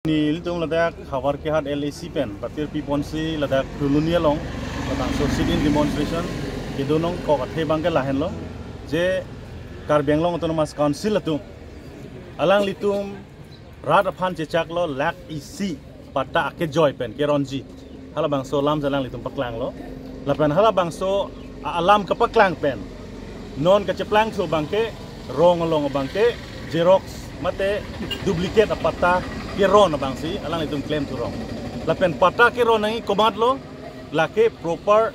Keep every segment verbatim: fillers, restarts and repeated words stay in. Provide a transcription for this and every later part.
Nelitum ladak Howraghat L A C pen patir piponsi ladak Phuloni along labangso sit-in demonstration kedo nangkok athe abangke lahenlo, je Karbi Anglong Autonomous Council atum alanglitum rat aphan chechaklo lakh isi patta akejoi pen keronji. Halabangso alam si alanglitum paklanglo. Lapen halabangso a-, alam kapaklang pen non kacheplangthu abangke rong along abangke xerox mate duplicate apatta keron abangsi alanglitum klemthu rong. Lapen patta keron nangji komatlo, lake proper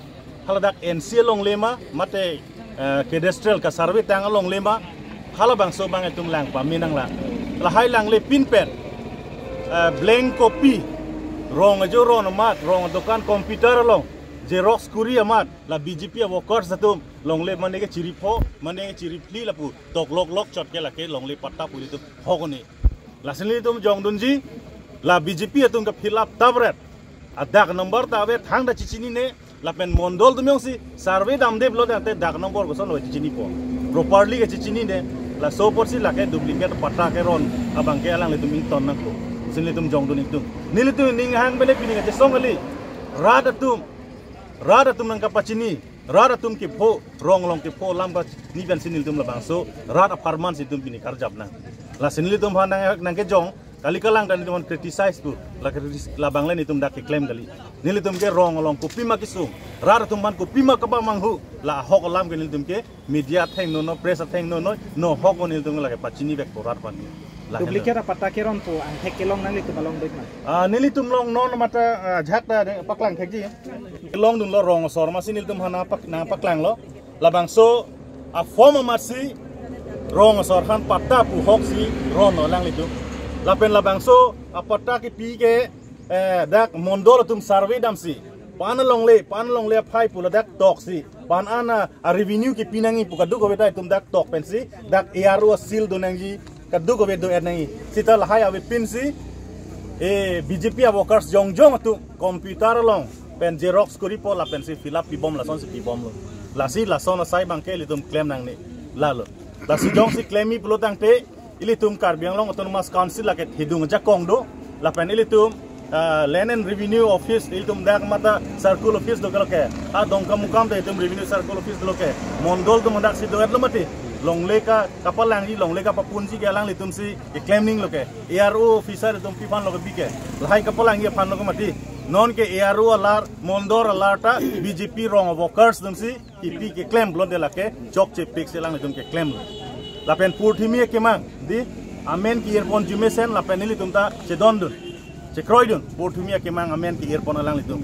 haladak N C alongle ma mate, eh, cadastral ka-survey tang alongle ma, halabangso abang itum lang pame nanglang. Lahai langle pinpen, eh, blank copy, rong ajo ron amat, rong adokan computer along xerox kuri amat, la B J P a-workers atum longle mane kechiripho, mane kechiriphli lapu toklok lok chot ke lake longle patta pu itum hok un-e. Lasi nelitum jongdunji, la B J P atum ke fill up ta bret. A-dag number ta ave, thangta chechinine, lapen mondol atum jongsi survey damde pulo tangte dag number kosonlo chechinipo. Properly ke chechinine, laso apotsi lake duplicate patta keron abangke alanglitum ington nangkok. Lasi nelitum jongdun ingtung. Nelitum ninghang pen pini kachesong kali. Rat atum, rat atum nangkapachini, rat atum kepho, rong along kepho alam kachini pensi nelitum labangso rat apharman si itum pini karjap nang. Lasi nelitum aphan nang, nangkejong, kali kalang ta nelitum aphan criticize pu, la kritis-, labang le nelitum dak keklem kali. Nelitum ke rong along kopima kesung, rat atum aphan kopima kapamanghu, la ahok alam ke nelitum ke media athengno no, press athengno no, no hok ko nelitum lake pachini vekpo rat aphan. Lahenlo. Duplicate apatta keron pu angthek kelong nanglitum along doi ma? Ah, nelitum along non mata, ah, jhak ta de paklang thekji. Kelongdunlo rong asor masi nelitum aphan pak-, nangpaklanglo. Labangso a-form amatsi rong asor aphan patta pu hoksi ronlo alanglitum. Lapen labangso apatta kepi ke, eh, dak mondol atum survey damsi, pan alongle, pan alongle aphai pu ladak toksi, pan an a-revenue kepi nangji pu kadokave ta itum dak tok pensi, dak A R O a-seal do nangji, kadokave do-et nangji. Seta lahai avepinsi, eh, B J P a-workers jongjong atum computer along pen xerox koripo lapensi fill up pibom, lasonsi pibomlo. Lasi lason asai abangke ilitum klem nangne. Lalo. Lasi jongsi klemji pulo tangte, ilitum Karbi Anglong Autonomous Council lake thedung ajakong do, lapen ilitum, ah, Land and Revenue Office, ilitum dak mata Circle Office do keloke, a Dongkamukam ta itum Revenue Circle Office do keloke, mondol atum daksi do-etlo mati, longle ka kapalangji, longle kapapunji ke alanglitumsi keklem nanglo ke, A R O officer itum pi aphanlo kebi ke, lahai kapalangji aphanlo ke mati, non ke A R O alar, mondol alar ta B J P rong a-workers atumsi kepi keklem pulote lake chokche pik si alanglitum keklemlo. Lapen purthimi akemang, di, amen ke-irpon arjumesen lapen nelitum ta chedondun, chekroidun, purthimi akemang amen ke-irpon alanglitum.